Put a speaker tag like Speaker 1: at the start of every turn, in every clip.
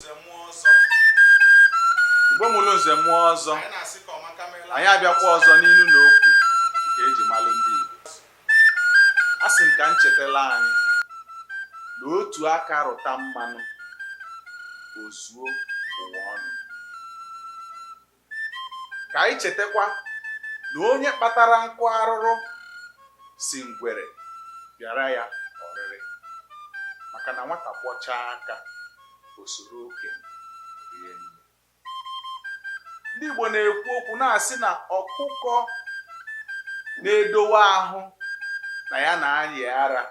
Speaker 1: Nze mụọ ọzọ.
Speaker 2: Igbo mụrụ nze mụọ ọzọ.
Speaker 1: Anyị na-asị ka ọmaka meela.
Speaker 2: Anyị abịakwa ọzọ n'inu na okwu nke eji malụ ndị Igbo. A sị m ka m chetala anyị na otu aka rụta mmanụ, o zuo ụwa ọnụ. Ka anyị chetakwa na onye kpatara nkụ arụrụ sị ngwere bịara ya ọrịrị, maka na nwata kwọchaa aka, o soro okenye rie nri. Ndị Igbo na-ekwu okwu na-asị na ọkụkọ na-edowe ahụ na ya na-ayị ara,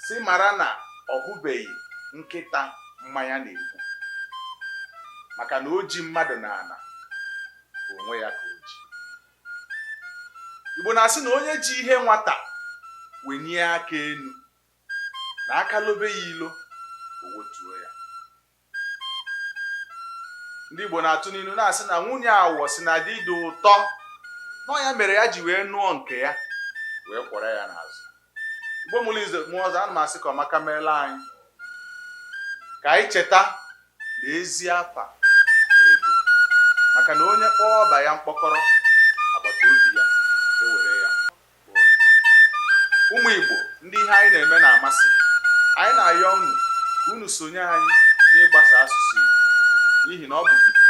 Speaker 2: sị mara na ọ hụbeghị nkịta mmanya na-egbu, maka na o ji mmadụ n'ala bụ onwe ya ka o ji. Igbo na-asị na onye ji ihe nwata wenie aka enu, na aka lobe ya ilo, o wetuo ya. Ndị Igbo na-atụ n'ilu na-asị na nwunye awọ sị na di dị ụtọ, na ọ ya mere ya ji wee nụọ nke ya wee kwọrọ ya n'azụ. Igbo mụrụ nze mụọ ọzọ, ana m asị ka ọmaka meela anyị. Ka anyị cheta na ezi afa bụ ego, maka na onye kpọọ ọba ya mkpọkọrọ, agbata obi ya ewere ya kpọọ ike. Ụmụ Igbo, ndị ihe anyị na-eme na-amasị, anyị na-ayọ unu ka unu sonye anyị n'ịgbasa asụsụ Igbo, n'ihi na ọ bụ gidigidi.